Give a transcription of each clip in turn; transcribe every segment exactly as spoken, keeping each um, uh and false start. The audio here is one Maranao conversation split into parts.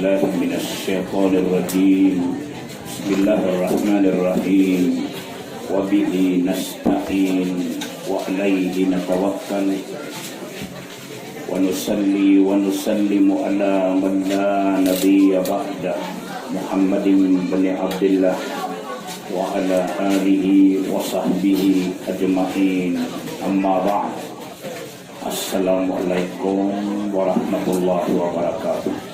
بالله من الشيطان الرجيم. بسم الله الرحمن الرحيم. وبه نستعين وعليه نتوكل. ونصلي ونسلم على من لا نبي بعده، محمد بن عبد الله، وعلى آله وصحبه أجمعين. أما بعد. Assalamualaikum warahmatullahi wabarakatuh.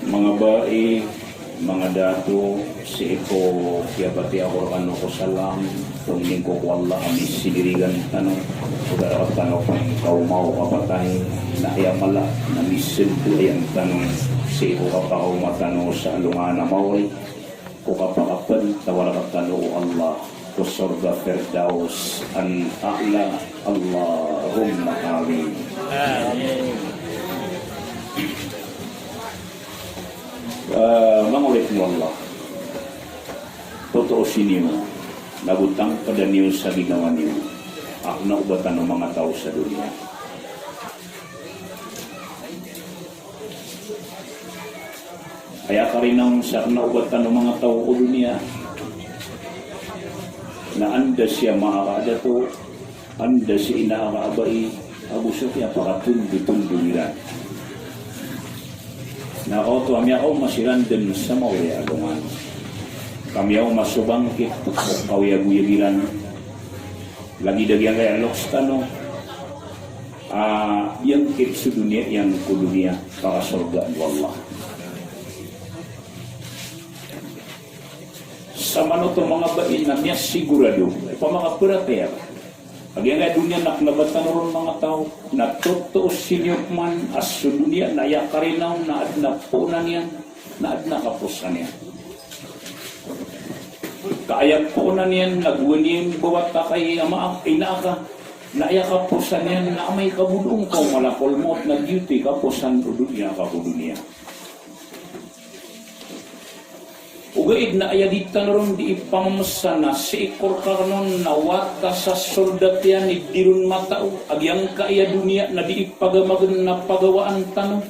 Manga bai, manga dato, sii ko kiyabatiya ko rkano ko salam, pangnin ko ko Allah a misindirigan tano, so da rktano pn kaoma o kapatay, na aya mala na misindoayan tano sii ko kapakaoma tano sa alongan a maori, ko kapakapntawar rktano o Allah ko sorga Firdaus al-A'la. Allahumma amin. Amin. Ah, manga oripn o Allah, totoosi niyo na go tangkda niyo sa ginawa niyo a kna o ba tano manga taw sa doniya. Aya karina on sa kna o ba tano manga taw ko doniya na anda si ama aka a dato, anda si ina aka a bai, ago so kiyapakatondotondog iran. Na kaoto a miyakaoma siran dn sa maori a alongan, ka miyaoma so bangkit o kaoyagoyag iran. Lagid a giyangkaya loks tano a biyangkit so doniya iyan ko doniya, pakasorgaan o Allah. Samanoto manga bai na miyasigorado, opama ka pharatiyaya a giyangkaya doniya na kna ba tano ron manga taw, na totoosi niyo pman a so doniya na aya karina on na adn a poonan iyan, na adn a kaposan iyan. Ka aya poonan iyan na gowani iyan bawata kai ama, ina aka, na aya kaposan iyan na amay ka bo doon ka o malakol mawt na giyoto i kaposan o doniya ka ko doniya. Ogaid na aya di tano ron di ipamamsa na sii ko rkano on na wata sa soldat iyan i di ron matao a giyangkaya doniya na di ipagamagn na pagawaan tano.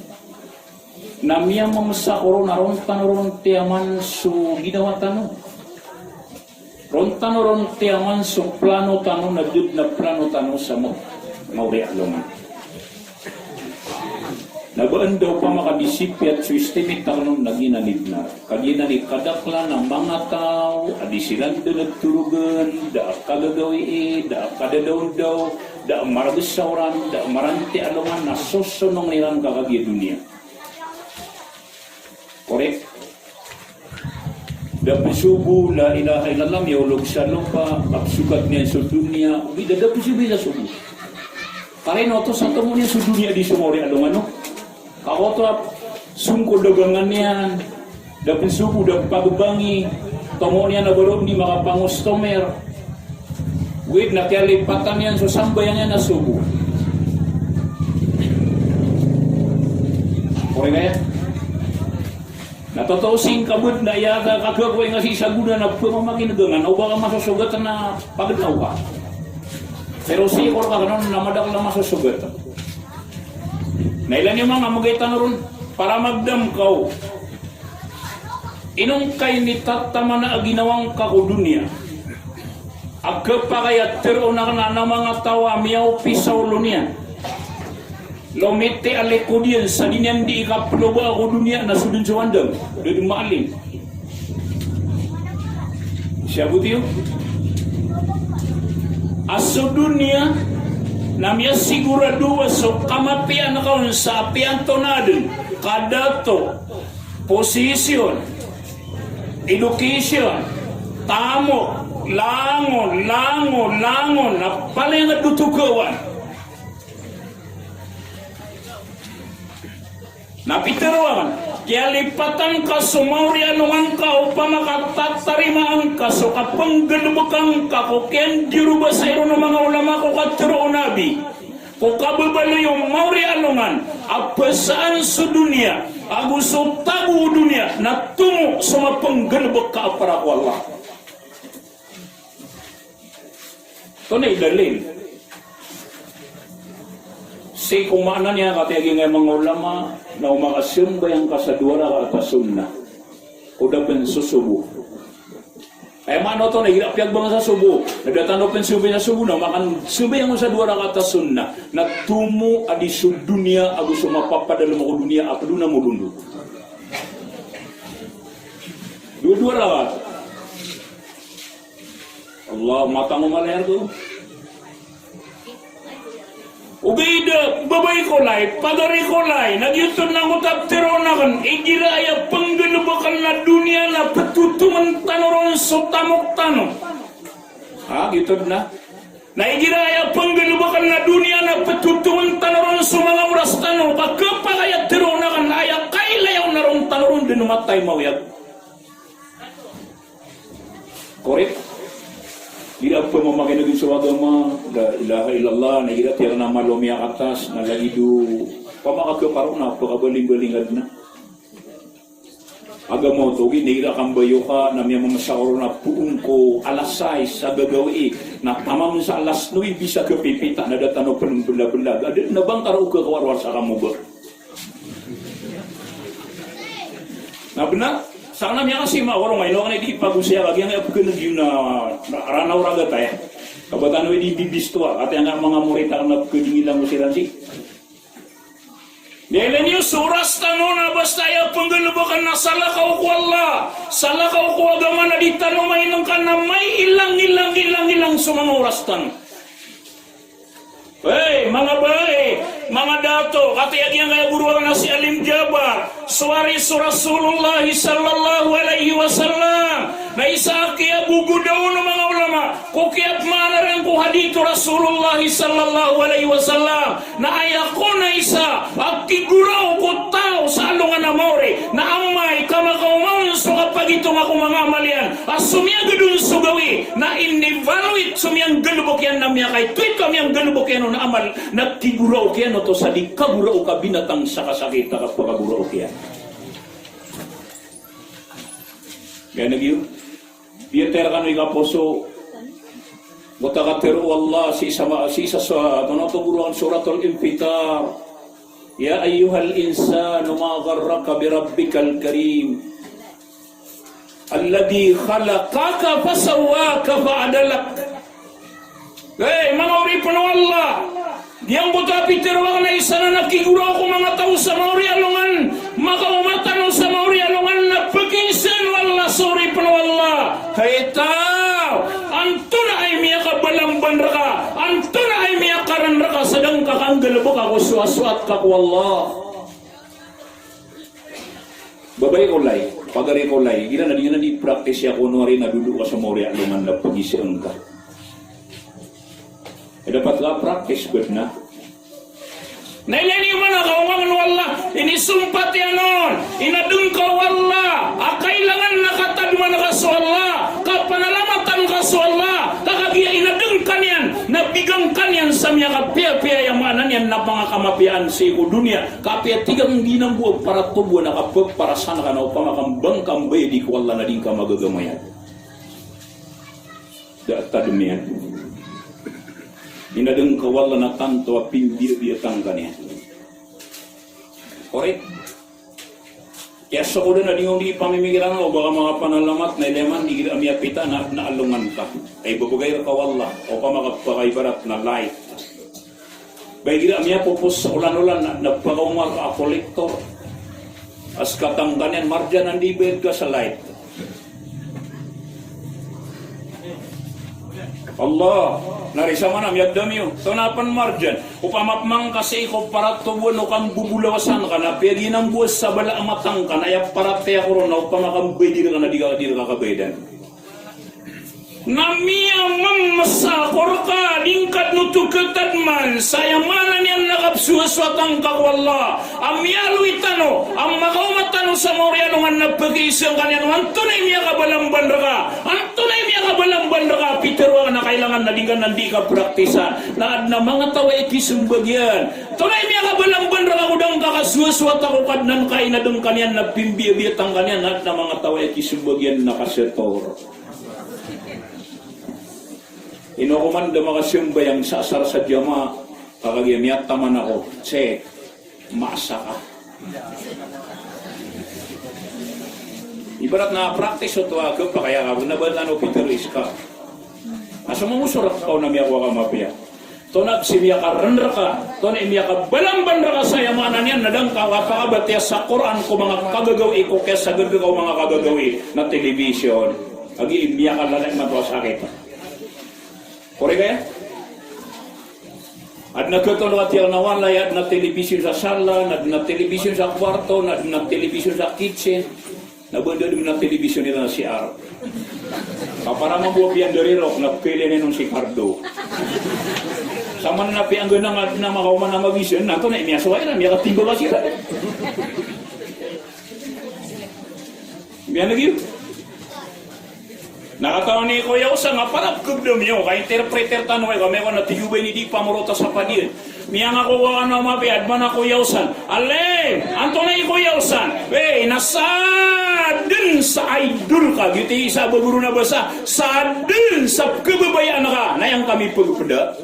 Na miyamamsa ko ron a ron tano ron tiyaman so ginawa tano. Ron tano ron tiyaman so plano tano na da dn a plano tano sa ma-, maori a alongan. Na ba anda opama ka di sipiyat so estimate tano na giyanan i bnar, ka giyanan i kadaklan a manga taw a di siran dn torogan, da a kagagawii, da a kadadaondaw, da a margsaoran, da a maranti a alongan na sosonong iran ka kagiya doniya. Korek? Da pn so bo la ilaha illallah, miyaolog sa lopa, kapsogat iyan so doniya, ogaid da pn so bo la so bo. Karina oto sa tomo niyan so doniya di so maori a alongan, no? Ka oto a song ko dagangan iyan, da pn so bo da pagbangi, tomo niyan a ba ron di makapangostomer. Ogaid na kiyalipatan iyan so sambayang iyan a so bo. Korek aya? Na totoosi ngka bo na aya ka, kagagawii nga sii sa gona na pmamakin'g nga na o ba ka masosogat na pagnaw ka. Pero sii ko rkano on na madakl a masosogat. Na ilay niyo manga, amay tano ron, para magdam ka o ino ngka initataman a ginawa ngka ko doniya a khapakay a tharoon akn a manga taw a miyaopis sa olo niyan. Lomiti a likod iyan sa di niyan di ikaploba ko doniya na so dn so andang, da dn maalin. Siyabot iyo a so doniya na miyasigorado a so kamatiyaan ka on sa apiya antonaa dn, kadato, posisyon, edukasyon, tamok, langon, langon, langon, na palaya nga dotogawan. Na pitharo akn, kiyalipatan ka so maori a alongan ka opama ka tatarimaan ka so kapnggalbkn ka ko kiyandiyoroba sa iron o manga olama ko katharo o Nabi. Ko kababaloy o maori a alongan a psaan so doniya ago so tago o doniya na tomo so mapnggalbk ka a para ko Allah. Oto na i dalil. Sii ko maana niyan, katii giyangkaya manga ulama, na o makasambayang ka sa dowa rakaat a sunnah ko da pn so sobo. Aya maana oto na igira piyagbang sa sobo, na da tano pn sambayang sa sobo, na makasambayang sa dowa rakaat a sunnah, na tomo a di so doniya ago so mapapadalm ko doniya a pd on a molondo. Dowa-dowa rakaat. Allah, matang o mala iyan oto. Ogaid a babay ko lay, pagari ko lay, na giyoto na angkoto a ptharoon akn, igira aya pnggalbkn a doniya na ptotongn tano ron so tamok tano. Ha, giyoto na. Na igira aya pnggalbkn a doniya na ptotongn tano ron so manga oras tano, ka khapakay a tharoon akn, aya kailay on na ron tano ron dn matay maoyag. Korek. Igira pamamakineg so agama, la ilaha illallah, na igira tiyaran a malo miyakatas, na lagid o pamakakaparo na pakabaling-baling adn a agama oto, ogaid na igira kambayo ka na miyamamasa ka ron a poon ko alas sais a gagawii, na tamam sa alas nuwebe sa kapipita na da tano pn mbelabelag. Adn a ba ngka roo kakawaro sa kamoba. Na bnar, sa kna miyakasima ko ron, ino kna di pagosaya ka giyangkaya pkhaneg iyan na, na Ranaw Ragataya. Kabatan o di bibistoa, katii angkaya manga morit akn na pkhadingilan ko siran sii. Miyailay niyo so oras tano na basta aya pnggalbkn na salakaw ko Allah, salakaw ko agama na di tano mainengka na mailang, ilang, ilang, ilang so manga oras tano. Hey, manga bai, manga dato, katii giyangkaya goro akn a si Alim Jabar, so waris o Rasulullah sallallahu alaihi wasallam. Na isa a kiyagogoda on o manga ulama ko kiyapmaana iran ko hadith o Rasulullah sallallahu alaihi wasallam. Na aya kon a isa a kigoraok o taw sa alongan a maori, na amay ka makaoma on so kapagitong ko manga amal iyan a somiyagad on so gawii, na inevaluate so miyanggalbk iyan, na miyakaitoito a miyanggalbk iyan on a amal, na kigoraok iyan oto sa di kagoraok a binatang sa kasakit a kapakagoraok iyan. Gana giyo. Biyatay rkano i kaposo. Gota katharo o Allah sii sa ma-, sii sa, sa, manoto goro akn Suratul Infitar. Ya ayyuhal insanu ma gharraka bi rabbikal karim. Alladhi khalaqaka fasawwaka fa'adalak. Hey, manga oripn o Allah. Giyangkoto a pitharo akn a isa na kigoraok o manga taw sa maori a alongan, makaoma tano sa maori a alongan na pkiisaan o Allah so oripn o Allah. Hay taw, antonaa i miyakabalamban rka, antonaa i miyakaran rka sa da ngka kanggalbka ko soasoat ka ko Allah. Babay ko lay, pagari ko lay, igira na di ngka na di practice iya ko nowari na dodo ka sa maori a alongan na pkiisaan ka. Dapat ka practice, bet na. Na ilay niyo man a kaongangen o Allah, inisompat iyan on, inadeng ka o Allah a kailangan na katadman ka so Allah, kapanalamatan ka so Allah, ka kagiya inadeng ka niyan, na bigan ka niyan sa miyakapiyapiya, aya maana niyan na pangakamapiyaan sii ko doniya. Kapiya tig a ngginan bo a paratobowan a kapeparasan ka na opama ka mbang ka mbayadi ko Allah na di ngka magagamayad. Da a tadm iyan. Inadeng ka o Allah na tanto a pimbiyabiyatang ka niyan. Korek. Kiyasokodan a di ngka on di pamimikiran o ba ka makapanalamat na ilay man igira miyapita na, na alongan ka. Ay babagay rka o Allah, opama ka pakaibarat na light. Ba igira miyapopos sa olan-olan na, na pakaoma ka a kolektor. A skatang ka niyan, marjan, andi bayad ka sa light. Allah, na risa man a miyadam iyo. Tonaa pn marjan? Opama pman ka sii ko paratobowan o kambobolawasan ka na piyaginan bo a sabala a matang ka na aya paratiyaya ko ron na opama ka mbayadi rka na di ka, di rka kabayadan. Na miyamamasa ko rka, di ngka dn oto katadman, sa aya maana niyan na kapsoasoatan ka ko Allah. A miyaaloy tano a makaoma tano sa maori a alongan na pkiisaan ka niyan, antonaa i miyakabalamban rka, antonaa i miyakabalamban rka, pitharo akn a kailangan na di ngka nan di kapraktisan. Na adn a manga taw a ikismbag iyan. Antonaa i miyakabalamban rka ko da ngka kasoasoata ko Kadnan ka, inadeng ka niyan na pimbiyabiyatang ka niyan, na adn a manga taw a ikismbag iyan na kasetor. Ino ko man da makasambayang sa asar sa jamaa, Kagiya miyataman ako, check, masa ka. Ibarat na practice oto a kapakay a ka, na ba tano pitharo i ska. Na so mangosor rka o na miyakowa ka mapiya. Tonaa i miyakarenderka, tonaa i miyakabalamban rka sa aya maana niyan na da ngka kapakabatiya sa Qur'an ko manga kagagawii ko kiyasagad ka o manga kagagawii na television. Kagiya miyakalala imanto a sakit. Korek aya? Adn a katoon a tiyak na walay, adn a television sa sala, na adn a television sa kwarto, na adn a television sa kitchen. Na ba da dn a television iran a C R. Kapara mambo a piyandarirok na pkhailay niyan on si Pardo. Saman na piyangganang adn a makaoma na mabisan, na antonaa i miyasowa iran, miyakatimbang ka siran. Miyaneg iyo. Na katawan i Koya Osan a para pkhagdam iyo, ka interpreter tano ay, ka miyako na tiyo ba ini di pamorota sa padiyan. Miyangako ka kano a mapiya, adn man a Koya Osan. Alim, antonaa i Koya Osan? Wey, na sadn sa idol ka, giyoto i isa a ba goro na basa, sadn sa pkhababayaan ka, na aya ngka mipagpda.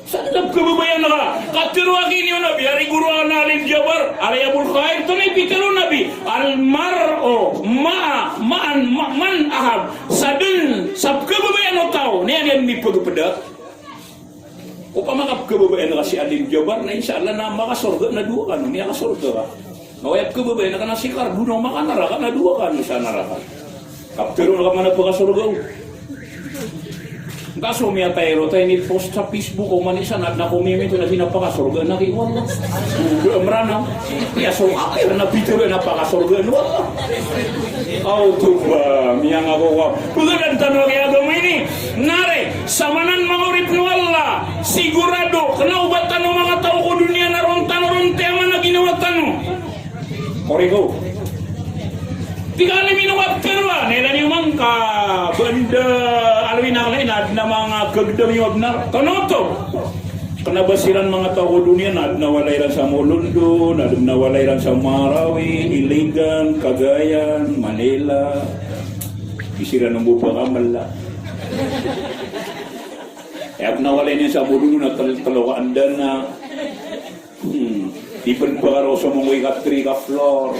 Sadn sa pkhababayaan ka. Katharo aki niyo na biyari goro a na Alim Jabar, Alim Abul Khair, antonaa i pitharo o Nabi? Al mar'u ma'a, ma'a, ma-, man ahab. Sadn sa pkhababayaan o taw, na aya niyan mipagpda. Opama ka pkhababayaan ka si Alim Jabar, na insha Allah na makasorga na dowa kano, miyakasorga ka. Na aya pkhababayaan ka na si Cardo na makanaraka na dowa kano sa naraka. Kaptharo ka man a pakasorga o. Ngka so miyatay roo ta ini post sa Facebook o manisa na, na komimento na di na pakasorga na ki, wallah. Mranaw. Iya so akir na pitharo na pakasorga, wallah. Aw, tuba, miyangako ka. Paghadan tano a kiyagama ini. Na re, samanan manga oripen o Allah, sigurado, kena o ba tano manga taw ko doniya na ron tano ron tiyaman a ginawa tano. Korek o. Tig a Alim ino kaptharo a, na ilay niyo man ka, banda, alawin a kalay na, adn a manga kagdam iyo a bnar. Tonoto. Kena ba siran manga taw ko doniya na adn a walay iran sa Molondo, na adn a walay iran sa Marawi, Iligan, Cagayan, Manila. Di siran ombo ba kamala. Aya adn a walay niyan sa Molondo na tel-, telo ka andana. Hmm. Di pen ba karo somong ko ika three ka floor.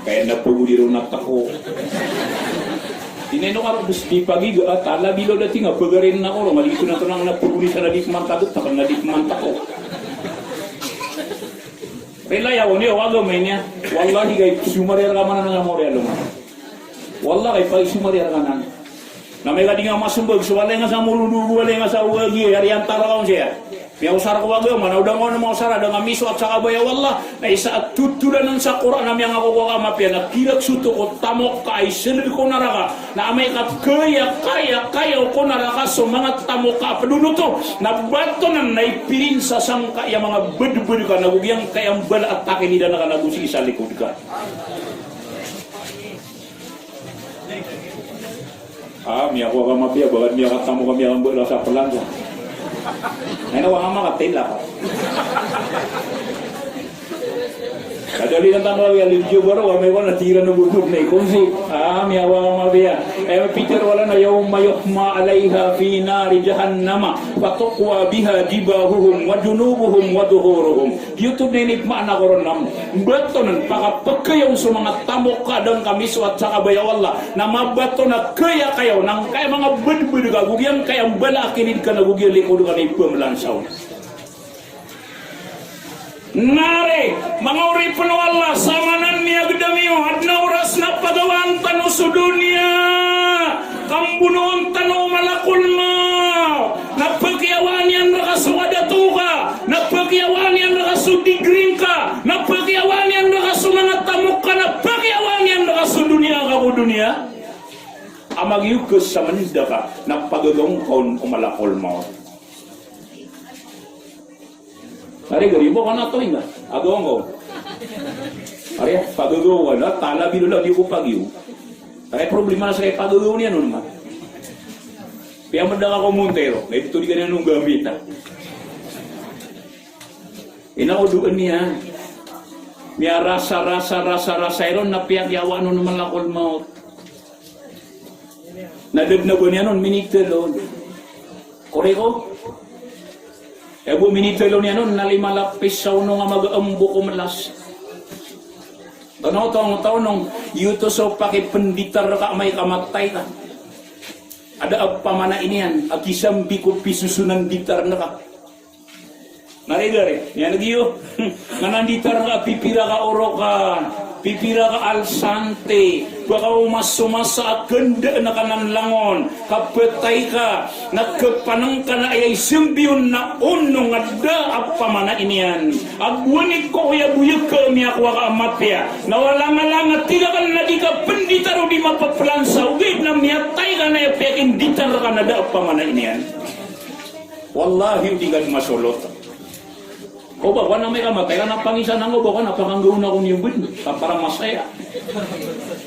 Kaya na pagodi ron na tako. Inay no karo bes di pagi ga, ah, tala bilo dati nga pagarin na koro, mali ito na tonang na pagodi sa na di pemantag, takal na di pemantag ko. Rila ya, oni, waga mainya. Wallahi, kay sumari raka manan nga mori along. Wallahi, kay pag sumari raka nan. Na mega di nga masembag, so walay nga sa Molondo, walay nga sa Wagi, ari antara ka on siya. Miyaosar ko agama, na o da nga on maosar, da nga misoat sa kabaya o Allah, na isa a tutudanan sa Qur'an a miyangako ka mapiya, na kirak soto ko tamok ka a isended ko naraka, na amay ka kaya, kaya, kaya o ko naraka so manga tamok ka a ped onoto, na batonan na ipirin sa sangkaya manga bedbed ka, na go giyangkaya mbala a takinidan ka na go sii sa likod ka. Ah, miyakowa ka mapiya, bagad miyakatamok ka miyakambala sa pelangga. Ay, na wanga makatila ka. Kadali na tano a liyo baro, kami ko na tira na bubur na ikonsi. Ah, miyakowa ka mapiya. Eh, Peter, wala na yawma yuhma alayha fi nari jahannama, fatukwa biha jibahuhum wa junubuhum wa duhuruhum. Giyoto dn i maana ko ron na mbatonan, pakapekayaw so manga tamok ka a da ngka misoat sa kabaya o Allah, na mabaton a kaya kayaw, na ngkaya manga bedbed ka, go giyangkaya mbala a kinid ka na go giya likod ka na ipemelansaw. Na re, manga oripen o Allah, samanan miyagedam iyo, adn a oras na pagawaan tano so doniya. Kambonoon tano o malakol mawt. Na pekiyawaan iyan reka so kadato ka, na pekiyawaan iyan reka so degree ngka, na pekiyawaan iyan reka so manga tamok ka, na pekiyawaan iyan reka so doniya ka ko doniya. Amay ka samanda ka, na pagagaw ngka on o malakol mawt. Ari, gari bo ka na to inga. Agaw, agaw. Ari, pagagaw ka na, tala bilo lagi ko pagiyo. Ari, problema na sa kay pagagaw niyan on ma. Piyameda ka ko Montero, na ito di ka niyan on gamita. Ina ko doon niyan. Miyarasa, rasa, rasa, rasa iron na piyagiyawaan on o malakol mawt. Na deg na ba niyan on minitel on. Korek o? Aya bo minitelo niyan on na lima lapis sa onong a maga a mboko melas. Tonong, tonong, tonong, giyoto so pakipenditar ka amay ka matay ka. Ada a pamana iniyan a kisambi ko pisosonan ditar na ka. Nari gari, niyan giyo. Nganan ditar na ka, pipira ka orokan, pipira ka alsante, ba ka omasomasa a kenda na ka nan langon, kapatay ka, na kepaneng ka na aya isambi on na onong a da a pamana iniyan. Ago ani ko oya boyaka miyakowa ka a mapiya. Na walangalanga, tig aken, na di ka penditar o di mapepelan sa ogaid na miyatay ka na aya piyakinditar ka na da a pamana iniyan. Wallahi, o di ka di masolot. Ko ba ko na amay ka matay ka na pangisan angka, ba ko na pakanggaon ako niyo bed, ka para masaya.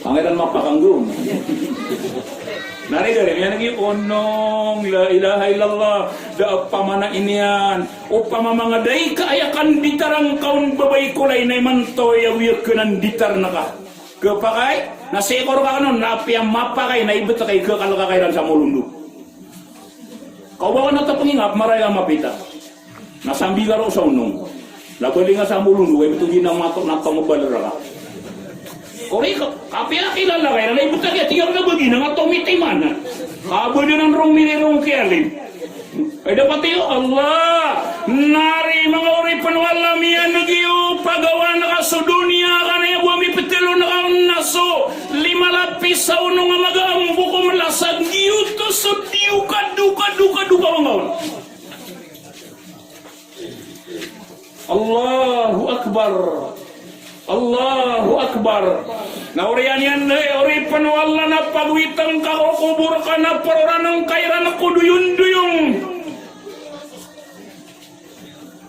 Pangiran mapakanggaon. Nari gari, miyan lagi, onong, la ilaha illallah, da a pamana iniyan. Opama mangaday ka aya kanditar angka on babay ko lay na imanto aya wiyaken a nditar na ka. Kepakay, na sikor ka kanon, na apiya mapakay, na ibet ka i kekal ka kairan sa molondo. Kaoba ka na tapengingap, maraya mapita. Na sambi ka ro sa onong. Na bali nga sa molondo, kay beto gina mato na tongobal raka. Kori ka, kapiya kilala ka iran, na ibet ka i tig ka na bagi na nga tomitiman. Kabadanan rong mirirong kiyalim. Ay, dapat iyo, Allah. Nari manga oripen o Allah, miyan giyo pagawan ka so doniya, ka na iya bo a mipetelo na ka on na so lima lapis sa onong a maga a mboko melas a giyoto so diyo ka, doka, doka, doka manga on. Allahu Akbar. Allahu Akbar. Na oriyan iyan, eh, oripen o Allah, na pagowiten ka ko kobor ka na peroranen ka iran ko doyondoyong.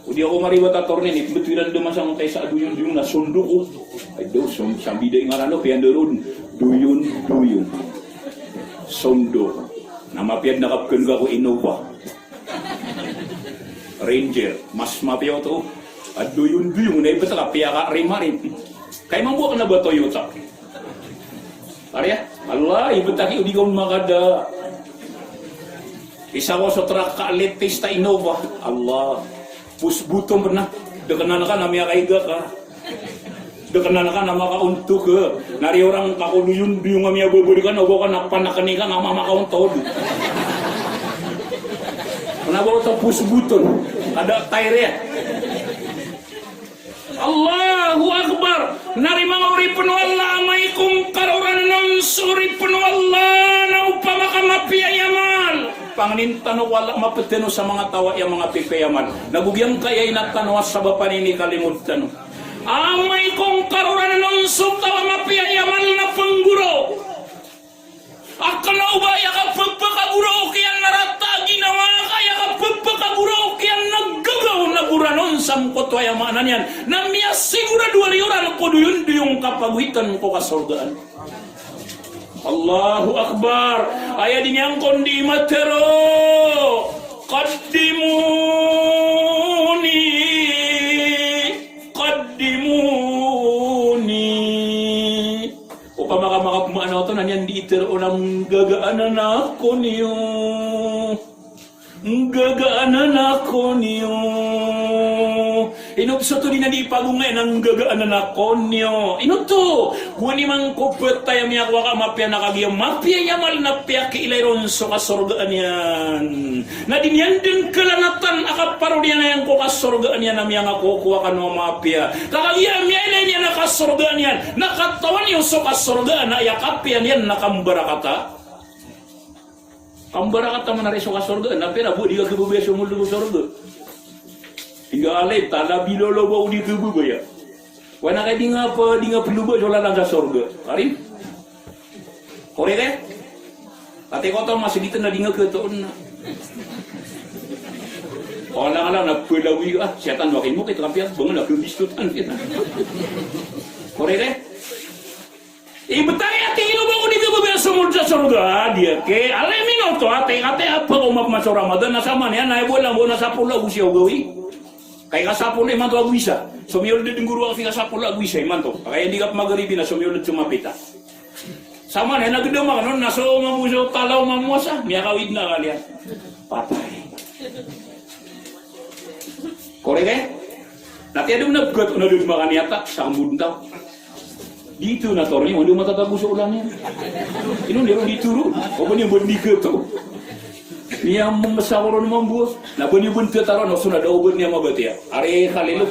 O di ako maribat a tornini, beto iran da masang tayo sa doyondoyong na sondoko. Ay daw, som-, sambi da i ngaran o, piyan da ron, doyondoyong. Sondoko. Na mapiya den a kapeken ka ko Innova. Ranger, mas mapiya oto. A doyondoyong, na ibet ka piyakarimarim. Kay mambo ka na ba Toyota? Ari a, Allah, ibet aki o di ka on makada. Isa ko so trak ka latest a Innova. Allah. Push button pena. Da kenan ka na miyakaiga ka. Da kenan ka na makaontok ka. Nari orang ka ko doyondoyong a miyababalikan, o ba ka na panakeni ka na mamakaontod. Kena ba oto push button. Kada tire ya. Allahu Akbar. Nari manga oripen o Allah, amay ko ngka roo ranen on so oripen o Allah, na opama ka mapiya i amal, pangnin tano ko Allah, maped tano sa manga taw a aya manga pipiya i amal. Na go giyangkaya ina tano a sabap a inikalimod tano. Amay ko ngka roo ranen on so taw a mapiya i amal na penggoro. A kena o ba aya kapepakagoraok iyan na rata a ginawa ka, aya kapepakagoraok iyan na gagaw na goranon sa mkoto, aya maana niyan na miyasigorado a riyoran ko doyondoyong ka pagoitan ko kasorgaan. Allahu Akbar. Aya di niyan kon di matero. Qaddimuni. Qaddimuni. Opama ka makapmaana oto na niyan di itero on a nggagaanan ako niyo. Nggagaanan ako niyo. Ino so oto di na di pagongay na nggagaanan ako niyo. Ino oto? Gowani man ko petay a miyakowa ka mapiya na kagiya mapiya i amal na piyakiilay ron so kasorgaan iyan. Na di niyan den kalanatan a kaparodiyan iyan ko kasorgaan iyan a miyangakokowa kano a mapiya. Ka kagiya miyailay niyan a kasorgaan iyan, na katawan iyo so kasorgaan na aya kapiya niyan na kambarakata. Kambarakata man ari so kasorgaan, na pira bo di ka khababaya somold ko sorga. Tingga alay, tala bilolo ba o di khababaya. Wana ka di nga pa, di nga ploba so lalan sa sorga. Ari? Kore ke? Ati ko to, masgit na di nga ketoon na. Olang-olang na pelawi, ah, setan, wakin mo kito kapiya, bangen na kebistutan kita. Kore ke? Ibetang ati ino ba ko di khababaya somold sa sorga, di ke. Alay mino to, ati, ati, apa ko mapmaso Ramadan, na saman iyan, na ibo lang bo na sapolo ago siyaw gawii. Kay ka sapolo imanto ago isa. Somiyold den goro ako sii ka sapolo ago isa imanto. Kay di ka pmagaribi na somiyold so mapita. Saman iyan, na gedam ako non, na so mambo so talaw mamowasa, miyakawid na kaliyan. Patay. Korek e? Na tiya dn na bgat o na dn makaniyata sa kambod taw. Di to na torni, o di matatago so olan iyan. Ino di ron di toro. O ba niyan ba di kato. Niyan mamasa ko ron mambo. Na ba niyan ba di tataroan, o so na da ko ba niyan mabatiya. Ari Khalil.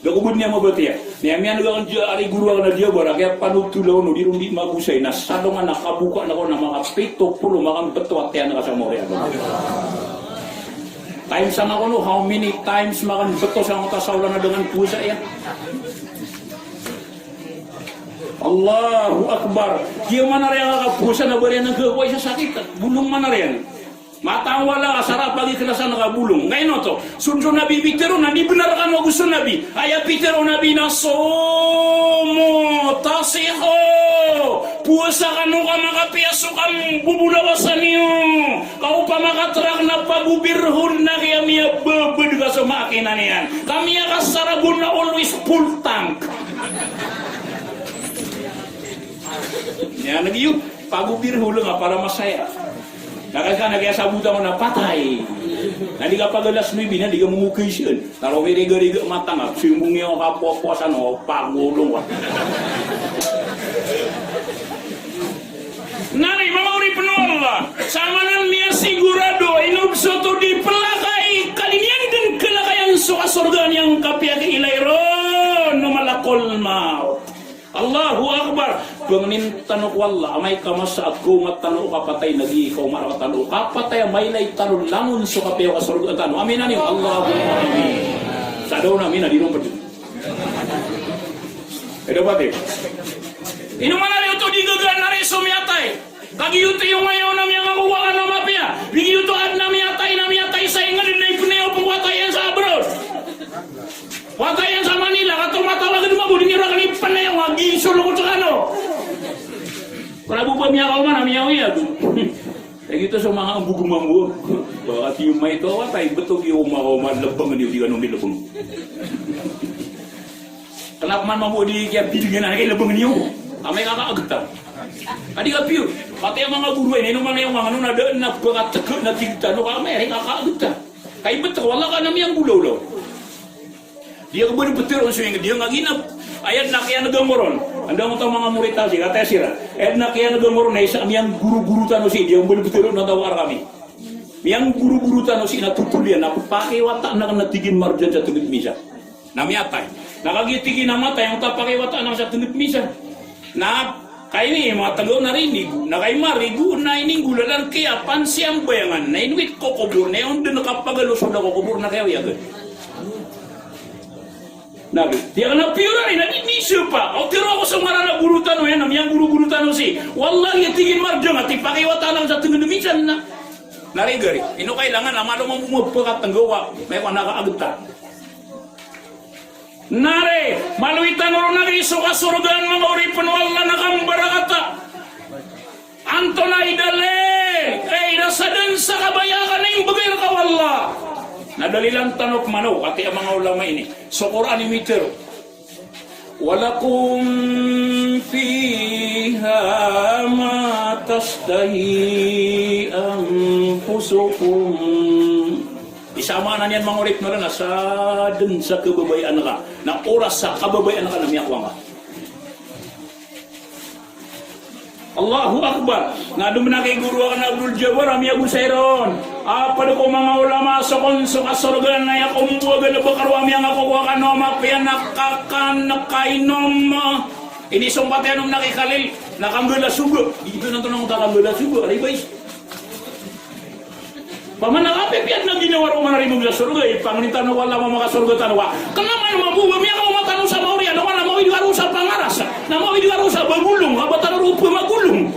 Da ko ba niyan mabatiya. Niyan miyan ga kan diya, ari goro aken a diya bara, kaya panotola on o di ron di magosay. Na sadongan a kaboka na ko na makapito polo, makambto a tiyan ka sa mawri aken. Times angka kono, how many times makambto sa angkoto a saolan a da ngka powasa iyan. Allahu Akbar. Giya manariyang a kapowasa na ba riyan a gawai sa sakit. Bolong manariyang. Matang wala ka sa ra pagikhlasan ka bolong. Ngkaino oto? So, so Nabi pitero na di benar kano ago so Nabi. Aya pitero o Nabi na, "Sumu tasihu." Powasa kano ka makapiya so kambobolawasan iyo. Ka opama ka trak na pagobirhol na kiya miyababad ka so makinan iyan. Ka miyakasaragon na always full tank. Niyan lagi iyo, pagobirhol nga para masaya. Na kaya ka na kaya sabotan ko na patay. Na di ka pagalas no ibi na di ka mongokay siyan. Na ro miriga-riga mata nga, simbong iyo ka poposan o pagolong wa. Nari, manga oripn o Allah, samanan miyasigorado, inobsoto di plakay, ka di niyan dn kalakayan so kasorgaan iyan ka piyakiilay ron o malakol mawt. Allahu Akbar. Pangnin tano ko Allah, amay ka masa a goma tano o kapatay na di kaoma rktano o kapatay a mailay tano langon so kapiya o kasorgaan tano. Amin, amin. Allahumma amin. Sa daw na amin a di ron pd. Eda pati. Ino man a di oto di gagaan a ri so miyatay. Kagiya oto iyo ngayon na miyangako ka kano a mapiya. Kagiya oto adn a miyatay, na miyatay sa ingd na ipnay o pngwatay iyan sa abroad. Watay iyan sa Manila, kato matawag dn mambo, di niyo rakn ipnay o nga giso loko sa kano. Para bo ba miyakaoma na miyawiyago. Kagiya oto so manga ambog mambo. Ba kagiya maito a watay, btog iyo makaoma, lbng iyo di kano milbng. Kna pman mambo di kiya bidngan a kilbngan iyo. Amay ka kaagta. Ka di ka piyor. Pati a manga goro a ino man iyo manga ano na da na pkatg na tig tano ka amay ka kaagta. Ka ibt ko Allah ka na miyanggolawlaw. Di ako bn ptharoon so ingd iyan a ginap. Aya dn a kiyan'ga ngka ron. Anda ngka oto manga morit a si, kataya siran. Aya dn a kiyan'ga ngka ron na isa a miyanggorogoro tano si, di ako bn ptharoon na taw a rkami. Miyanggorogoro tano si na totol iyan, na pakiwataan akn na tig iyan marjan sa tngd misa. Na miyatay. Na kagiya tig iyan a matay, angkoto a pakiwataan akn sa tngd misa. Na kaini matagaw na rinigo, na kaini marigo, na ininggolalan kiyapansiyan bayangan, na inowit ko kobor, na iyan dn kapagalosoda ko kobor, na kiyawiyagan. Na, di akn a piyoran, na di, di sapa. O tiro ako so ngaran a goro tano iyan, na miyanggorogoro tano si. Wallahi, tig iyan marjan, a tipakiwataan akn sa tngd misa na. Na ri gari, ino kailangan a malo mambo mapakatnggawa, may wana ka agta. Na ri, maloy tano ron a giya so kasorgaan, manga oripn o Allah, na kambarakata. Antonaa i dalil? Ay, na sadn sa kabaya akn a imbgay rka o Allah. Na dalilan tano pman o, katii a manga ulama ini. So Qur'an i mitharo. Wa lakum fiha ma tashtahi anfusukum. Isa a maana niyan, manga oripn o Allah, na sadn sa kababayaan ka. Na oras sa kababayaan ka na miyakowa ngka. Allahu Akbar. Na dn a kigoro akn a Abdul Jabbar a miyagosay ron. A pd ko manga ulama so kon so kasorgaan na aya ko mbo a galbk a roo a miyangako ko kano a mapiya na kakan, kainom. Inisompat iyan o Mnaki Khalil na kambala sogo. Di dn antonaa oto a kambala sogo, a ribay. Pamana ka pipiya dn a ginawa roo man a ribay sa sorga, i pangnin tano o Allah a makasorga tano ka. Kna man mambo ba miyakaoma tano sa maori, na mawid ka roo sa pangaras, na mawid ka roo sa bagolong, ka ba tano roo pmagolong.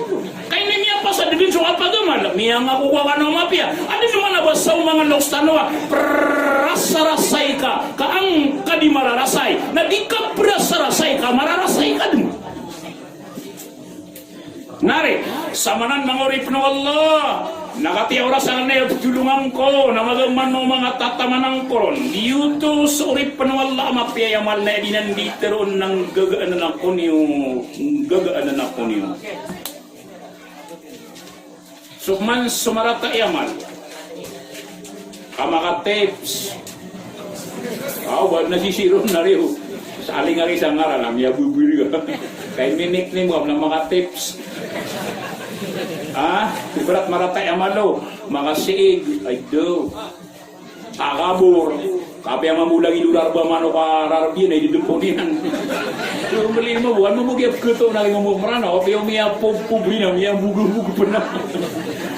Ka ini miyapasad dn so kapagamal, miyangako ka kano a mapiya. Adn man a ba sa o manga loks tano a, prasarasay ka, ka angka di mararasay. Na di ka prasarasay ka, mararasay ka dn. Na ri, samanan, manga oripn o Allah, na katii a oras akn na aya ptholongan ko, na magaman o manga tataman angkoron. Giyoto so oripn o Allah a mapiya i amal na aya dn iyan di tharoon na nggagaan ako niyo, nggagaan ako niyo. So man so marata i amal. Ka makatips. Aw, ba na sisii ron na riyo. Sa aling ari sa ngaran, na miyabuburi ka. Kay minik ni mo, na maka-tips. Ah, ibarat marata i amal o, makasiig, ay do. Takabor. Kapiya mambo lagid o rarba manok a rarbiyan, ay di depon iyan. So, mali mo, buwan mo, mo giya pketo na rin mo Meranaw, kapiya o miyapobpobri na, miyambogobogo pn na.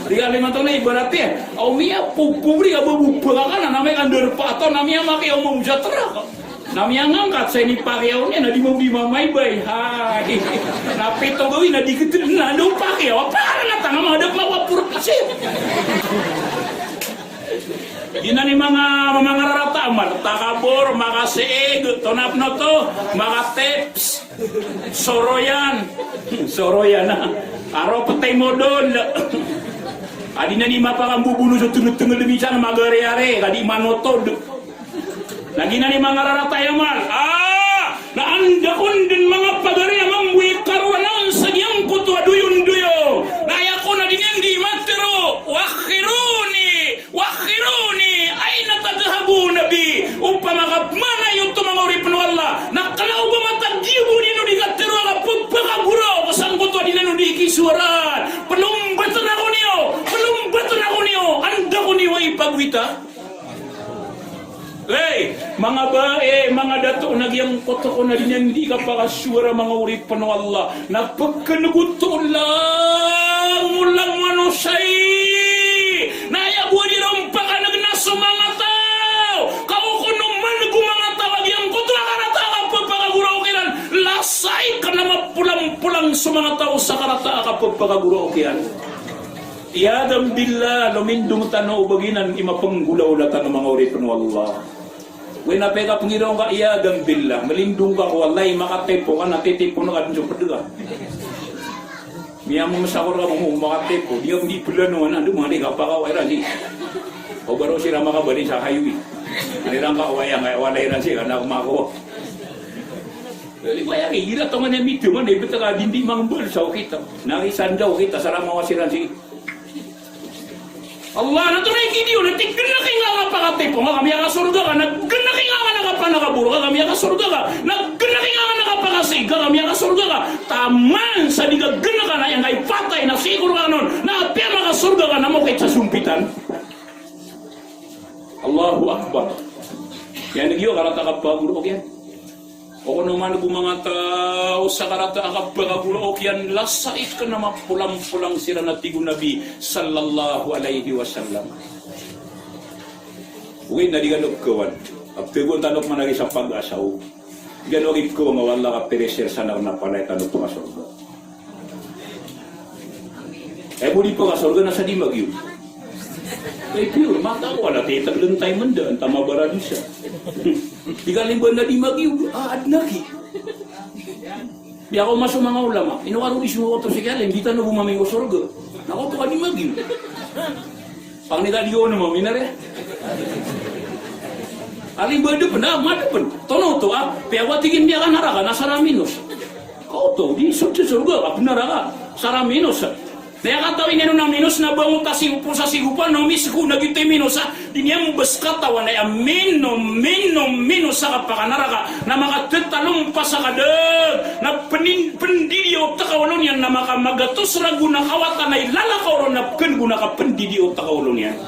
Di ka lima taw na ibarat iyan. Aw miyapobpobri ka, babobaka na, na miyakandar pataw, na miyamakiyaw mambo sa trak. Na miyangangkat sa inipakiyaw niyan, na di mambo di mamaybay. Hay. Na pito gawii na di ketedn na, anda o pakiyaw? Apa ka na tanga, mangadap mako a purpose. Giyanan i manga, mangararata a amal, takabor, makasiig, tonaa pn oto, maka-tips, soroyan, soroyan, a, a ropet i modol. A di nan i mapakambobono so tenged-tenged minsan, magari-ari, ka di manotod. Na giyanan i mangararata i amal. Ah! Na anda kon den manga pagari a mambo i karowa on sa giyangkoto a doyondoyong. Na aya kon a di niyan di matero, "Wakhiruni, wakhiruni, aina tadhhabuna bi?" Opama ka bemana iyo oto manga oripen o Allah, na kena o ba matag iyo bo niyan o di katero a kapepakagoraok sangkoto a di niyan o di kisowaraan. Pelombaten ako niyo, pelombaten ako niyo, anda ko niyo ipagowita? Hey, manga bae, manga dato, na giyangkoto kon a di niyan di kapakasowara manga oripen o Allah. Na peken ko oto langolangon o sai. Na aya bo a di ron pakanegen a so manga taw. Ka o kon o maneg o manga taw a giyangkoto a karata a kapepakagoraok iran. Lasai kena mapolampolang so manga taw sa karata a kapepakagoraok iran. Iyadan billah, lomindong tano o ba giyanan i mapenggolaola tano manga oripen o Allah. Oway na pekapengiraw ngka iyadan billah, melindong ka ko Allah, i makatipo ka na titipo na ka den so ped ka. Miyamemesakor ka mo makatipo, di ka di pelano anan, di manga di kapakawa iran si. O ba ro siran makabalin sa highway. Iran ka waya, nga wala iran si, kana ko mako. Di ba ya, ira tongan a mito man, di beta ka di, di mangembal sa okit. Na isandaw kita, sa ramawa siran si. Allah, na tonaa i kidiyo, na tig, geneki ngka a kapakatipo ngka ka miyakasorga ka, na geneki ngka a kapanakabor ka ka miyakasorga ka, na geneki ngka a kapakasiig ka ka miyakasorga ka. Taman sa di ka geneka na aya ngka i patay na sii ko roo ka non, na apiya makasorga ka na mokit sa sompitan. Allahu Akbar. Iyan giyo karata a kapagorok iyan. O kon o maneg o manga taw sa karata a kapagorok iyan, lasait kena mapolampolang siran a tig o Nabi sallallahu alaihi wasallam. Oway na di kano pekawan. A pegoon tano pman a gisa pagasaw. Di kano a gipekawan a wala ka pereser sana kena palaya tano pakasorga. Aya bo di pakasorga na sa di magiyo. Ay, pure, mata ko, wala titaglen tayo menda, anta mabaradosa. Di ka limba na di magiyo, ah, adn aki. Di ako maso manga ulama, ino karo di sumo oto si kalen, di tano bo mamay ko sorga. Na oto ka di magiyo. Pangni ka di ono maminare. Alimba depen, ah, madepen. Tono to, ah, piya wati gin miyakanaraka, na sara minos. Ka oto, di so-, so-, sorga, ka benaraka, sara minos. Na aya katawi niyan on a minos na bangot a sigopo sa sigopan, na omisko na giyoto i minos, ah, di niyan bes katawan a aya minom, minom, minos a kapakanaraka, na makatetalompas a kadag, na penin-, pendidi o otek a olo niyan, na makamagatos ragon a kawatan a ilalakaw ron na ken gon a kapendidi o otek a olo niyan.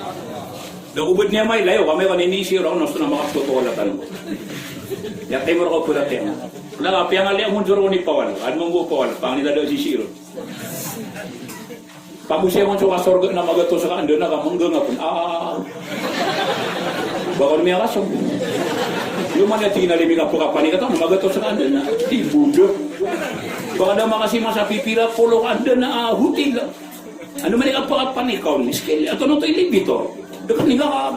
Da ko bed niyan mailayo, ka maiwan ini si ora ko na so na makapotowala tano. Ya, timor ko peratiyaya. Na ka piyangaliya mo joro ni pawal, adn mo bo pawal, pangni ka da sisii ron. Pagosay kon so kasorga na magatos ka, anda na ka menggang a pen. Ah. Baka miyakasom. Iyo man iya tig iyan a limi ka pekapanik a taw na magatos ka, anda na. Di bodo. Baka da makasima sa pipira polo ka, anda na, ah, hotel. Anda man iya ka pekapanik a taw, miskin. Ato na oto elevator. Dekat ni ka.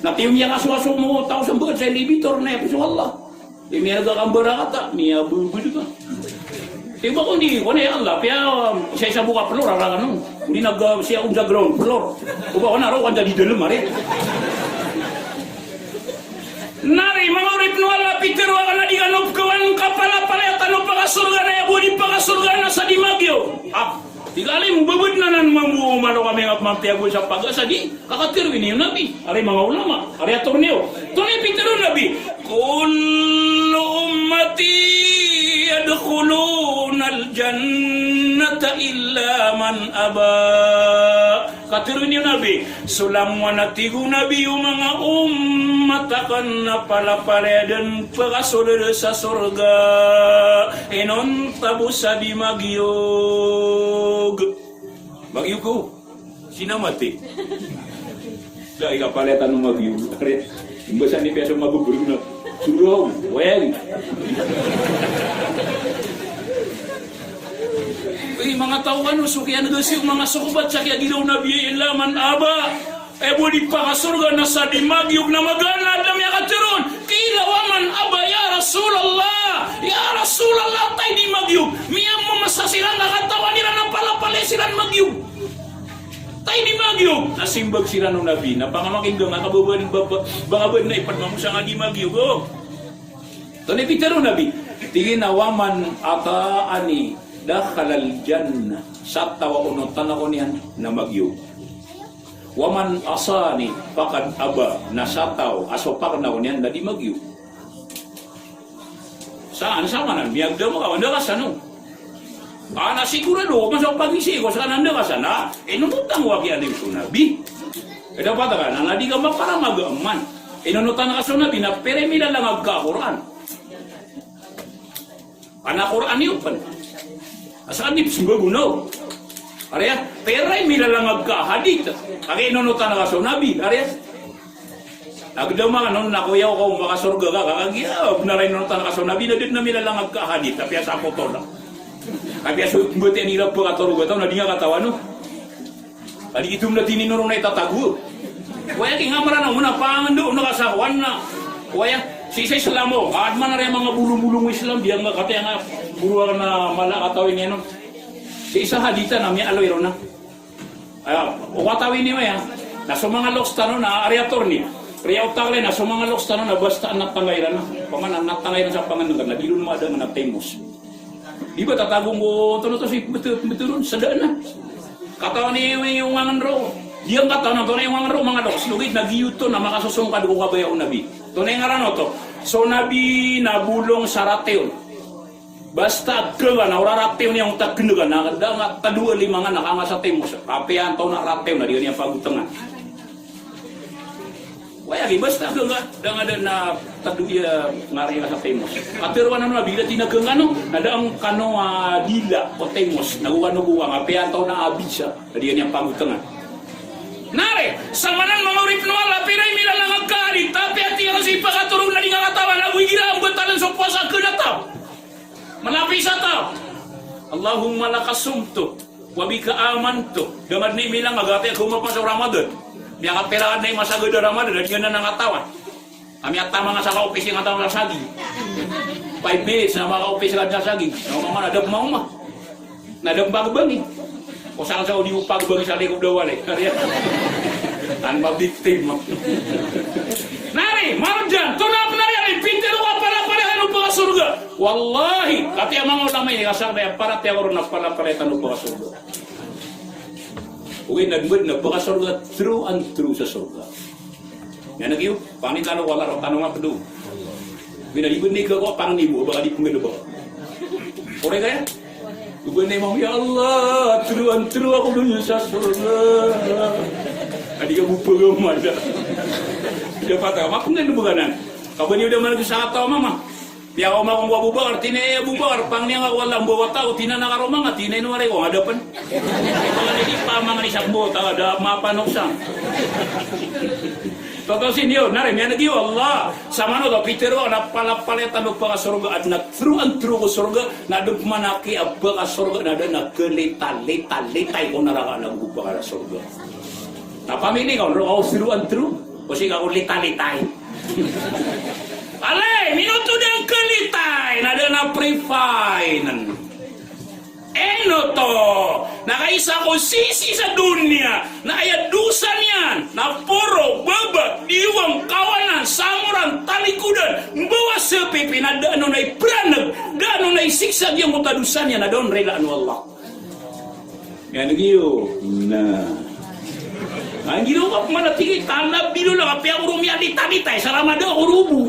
Na tiyo miyakasoaso mo taw sa mbeget sa elevator na iya, insya Allah. Di miyarga ka mbarakata, miyabubud ka. Di ba kon di, kon ya Allah, piya, um, siya isa bo ka floor, ara ka non. Di naga siya on sa ground floor. O ba, kon aro, kon sa di dalem, ari. Nari, manga oripn o Allah, pitero akn a di kano pkawan kapalapalaya tano pakasorga na aya bo di pakasorga na sa di magiyo. Ah. Ika alim, babad na nan mambo malo kami nga mampiyago sa pagasa di, ka katharo ini o Nabi. Ari manga ulama, ari ator niyo. Tonaa i pitharo o Nabi? Kullu ummati yadkhulunal jannata illa man aba. Katharo ini o Nabi, so langowan a tig o Nabi o manga ummat akn na palapalaya dn pkasold sa sorga, inonta bo sa di magiyog. Magiyog ko. Sii na mati. Da ika palaya tano magiyog. Ari, imbasa ni piyaso magobrog na. Suraw, wayag. Ay, manga taw kano, so kiyanegasi o manga sohbat sa kiyagiraw o Nabi, illa man aba. Aya bo di pakasorga na sa di magiyog na magaan a da miyakatharo on. Qila wa man aba ya Rasulullah? Ya Rasulullah, tay di magiyog? Miyamamasa siran na katawan iran a palapalaya siran magiyog. Tay di magiyog? Na simbag siran o Nabi, na pangamakinga nga kababaan baba, bangabaan na ipad mambo sa nga di magiyog, o. Tonaa i pitharo o Nabi? Tig iyan a, wa man ata'ani dakhalal jannah. Sa taw a onotan ako niyan na magiyog. Wa man asani faqad aba, na sa taw a sopakn ako niyan na di magiyog. Saan, saan manan, miyagdam ka, anda ka san, o. Ana sigurado, masa pagisi ko, saan anda ka san, a, inonotan ko a kiyaadn so Nabi. Eda patakan, na di ka maparamagaman. Inonotan ka so Nabi, na pira i milalangag ka a Qur'an. Ana Qur'an iyo pn. Asa ka di pzmbagonaw. Ari a, pira i milalangag ka a hadith. Kagiya inonotan ka so Nabi, ari a. Agdam a non na koyaw ka o makasorga ka, kagiya bnar a inonotan ka so Nabi, na da dn a milalangag ka a hadith, apiya sa koto na. Apiya so mbatiya iran a pkatorog a taw na di nga katawan, o. Adi itom na tininoron na itatago. Waya ki nga Mranaw, mona pangndo na kasawan na. Waya, sii sa Islam o, adn man ari a manga bolongbolong o Islam, di nga kataya nga borowan a mala a taw ini, ano. Sii sa hadith na miyaaloy ron na. Aya, o katawan ini, waya. Na so manga loks tano na ari a torni. Riya o tagle na so manga loks tano na basta na tangay iran na. Paman na tangay iran sa pangnngkn na di ron mada nga na timos. Di ba tatago nggo, tono to si beto, beto ron, sa daan na. Katawan i, i, iyongan ron. Di nga katawan, tonaa i iyongan ron, manga loks. Logid na giyoto na makasosongkad ko kabaya o Nabi. Tonaa i ngaran oto. So Nabi na bolong sa ratiyon. Basta a gala na o raratiyon iyan o tagnga na, da nga tado a lima nga na kanga sa timos. Apiya antonaa ratiyon na di nga niyan pagotangan. Waya ki, basta gala, da nga da na tado iya ngari nga sa timos. Katharo anan o Nabi, da tina gala kano, na da angkano a dila ko timos, na go kano go kanga, apiya antonaa a bisa, na di nga niyan pagotangan. Nari, samanan manga oripn o Allah, pira i milalangag ka a hadith, tapi ati ron si pakatorog na di nga katawan, ago igira a mbatalan so powasa a kena taw. Manapi sa taw. Allahumma laka sumtu wa bika amantu. Da nga dn i milangag a ati ako mapasa o Ramadan. Miyakapira ka dn i masagad a Ramadan, da di nga nan katawan. Ami a tamang sa kaopis nga taw sa saging. Five minutes na makaopis ka sa saging. Na oman na da pmaoma. Na da pmbagbang i. O sangsa o di o pagbang sa likod a walay. Ano ba victim mo? Nari, marjan, tonaa pn ari, ari, pitharo a palapalaya tano pakasorga. Wallahi, katii a manga ulama ini, ka sa kna aya paratiyaya ko ron a palapalaya tano pakasorga. Ogaid na dn a pakasorga, through and through sa sorga. Aya na giyo, pangni tano ko Allah, roo tano nga pd on. Bina di bni ka ko pangni bo, baka di pnggalbk. Ore kaya? Bni mo, ya Allah, through and through ako dn sa sorga. Adi ka bo pagama da. Dapat ka, mapnggalbk anan. Kabani o da man sa kataw a mama. Piyakaoma ko nggo Abu Bakar, tig iyan a Abu Bakar, pangni nga ko Allah, mbawa taw, tig iyan a karoma nga, tig iyan a ino ari ko nga da pn. Tig iyan a di pamangni sa mbawa taw, da mapanoksan. Totosi niyo, nari, miyaneg iyo, Allah. Samanoto, pitharo a palapalaya tano pakasorga, adn a through and through ko sorga, na adn pman a kiyapakasorga, na da na kalitalitalitay ko naraka na go pakasorga. Na pamili ka, roo ka o through and through, o sii ka o litalitay. Alay, minoto da ngkalitay, na da na prefine. Ino oto, na kaisa ko sisi sa doniya, na aya dosa niyan, na poro, baba, diwang, kawanan, samoran, talikodan, mbawa sa pipi, na da on a ipranag, da on a isiksa giyangkoto a dosa niyan, na da on rilaan o Allah. Yan giyo na. Ang ginawa ko, mana tingin, tanda bilo lang, apiya ko rumiyalitalitay sa Ramadan ko rubo.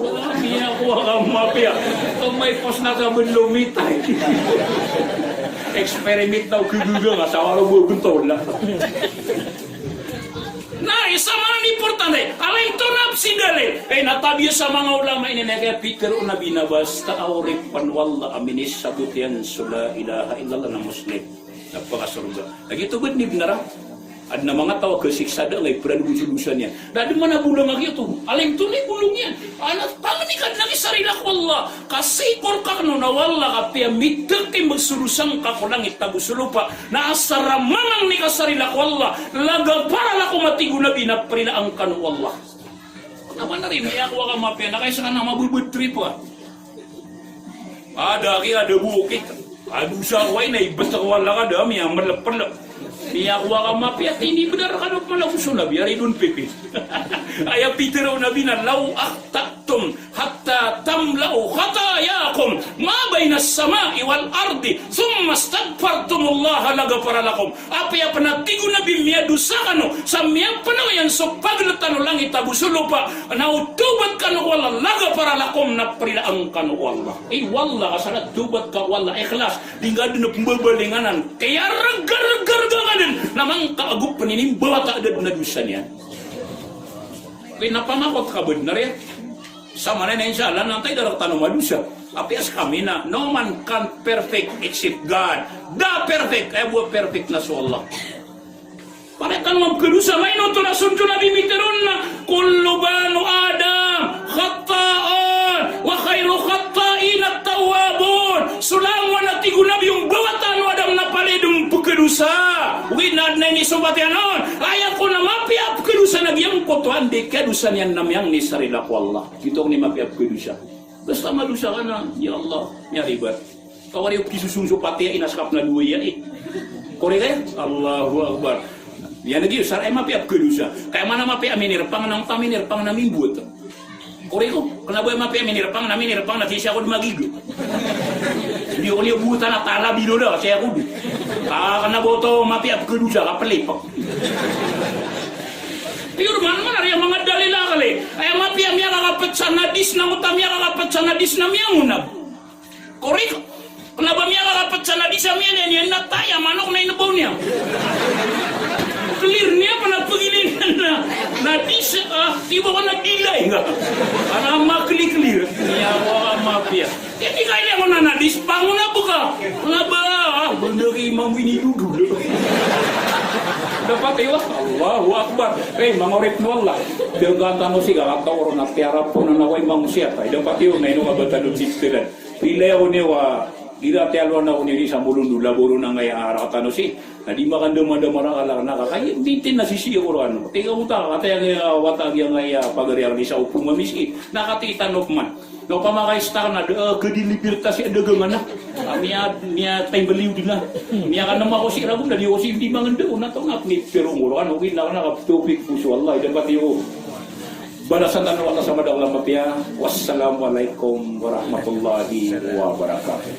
Miyakowa ka mapiya. Amay pos na ka ben lomitay. Experiment daw, kagaga nga sa waro bo, bentol na. Na, isa man an importante. Alay to na psi dalil. Eh, na tabiya sa manga ulama ini na kaya pitharo o Nabi na basta a oripen o Allah a minisabot iyan so la ilaha illallah na Muslim. Na pakasorga. Lagi to gud ni bnar a. Adn a manga taw a kasiksa da ngay pran gud so dosa niyan. Da adn man a bolong a giyoto. Alay to na i bolong iyan. Ana, pangni ka adn a kisarila ko Allah. Ka sii ko rk akn on o Allah ka apiya mitek i mbag so dosa ngka ko langit ago so lopa. Na asar a mamangni ka sa rila ko Allah, lagapara lakom a tig o Nabi na prilaan kano o Allah. Kna ba na ri, miyakowa ka mapiya, na kay sa ka na mabebed trip ka. Ada ki, ada bokit. Ado sa ko ay na ibes ko Allah ka da, miyamelepelep. Miyakowa ka mapiya, tinibenar kano pman ago so Nabi, ari don pipi. Aya pitharo o Nabi na, "Law akhta'tum hatta tamla'u khatayakum ma bayna as-sama'i wal ardi, thumma istaghfartumullaha laghafara lakum." Apiya pn a tig o Nabi miyadosa kano, sa miyapnao iyan so pagltan o langit ago so lopa, na o tawbat kano ko Allah, laghafara lakum, na prilaan kano o Allah. Aya wallah, asar a tawbat ka ko Allah, ikhlas, di ngka dn pmbabalingan anan. Kaya rgargarga ka dn, na mangka ago pn inimbawata a da dn a dosa niyan. Kna pamakot ka bnar iyan. Sa maana na, insha Allah, na antaa i da rktano madosa. Apiya skami na, no man can perfect except God. Da perfect, aya bo a perfect na so Allah. Pare kano mapkhadosa, maino oto na so Nabi mitharo on na, "Kullu banu Adam khatta'un, wa khairu khatta'in at-tawwabun." So langowan a tig o Nabi o mbawataan o Adam na palaya dn pkhadosa. Ogaid na adn a inisobat iyan on. Aya kon a mapiya a pkhadosa na giyangkoto a anda i kadosa niyan na miyangni sa rila ko Allah. Giyoto kon i mapiya a pkhadosa. Basta madosa ka na, ya Allah, miyaribat. Kawari o kisosong so Fatiha, inaskap na dowa iya i. Kori kaya? Allahu Akbar. Iyan lagi, sar a mapiya a pkhadosa. Kaya mana mapiya a minirpang na, oto a minirpang na mimbowat. Kori ko, kna ba mapiya a minirpang na, minirpang na, di siya ko di magigo. Di ko niyo bowatan a tala bilo da, siya ko di. Ah, kna ba oto mapiya a pkhadosa, kapelipak. Iyo, man, man, ari a manga dalil a akal i. Aya mapiya miyakakapet sa hadis na, oto a miyakakapet sa hadis na miyangonab. Korek. Kna ba miyakakapet sa hadis a miyanaya niyan na taya, manok na inbaw niyan. Clear niyan, pn a pagilin na. Na hadis, ah, tiba ka na dilay nga. Ana makli-clear. Niyan ko a mapiya. Aya di kailangan na hadis, pangonab ka. Kna ba, ah, benda ki imam ini dudul. Dapat iyo, Allahu Akbar. Eh, manga oripn o Allah. Dn ka tano sii ka kataw ron a tiyarap on a way mangosiyat. Dapat iyo, na ino ka ba tano distilan. Ilay ako niyo a, ira tiyaloan ako niyo di sa bolon do, laboro na ngaya a raka tano sii. Na di makandamandam a raka, laka na ka, kaya di tin na sisii ako rano. Tig ako ta, kataya ngaya wata giya ngaya pagari ako di sa opama misii. Na kati tano pman. Na opama ka istak na, da, eh, kadi libertas iya dagangan na. Kami a, niya time beliw di na. Niya ka nama ko sii ragon, na di ko sii di mangenda, na to nga, ni pero ngoro kan, okay, na, na, tawfik ko so Allah, dapat iyo. Balasan tano Allah sa madakl a mapiya. Wassalamualaikum warahmatullahi wabarakatuh.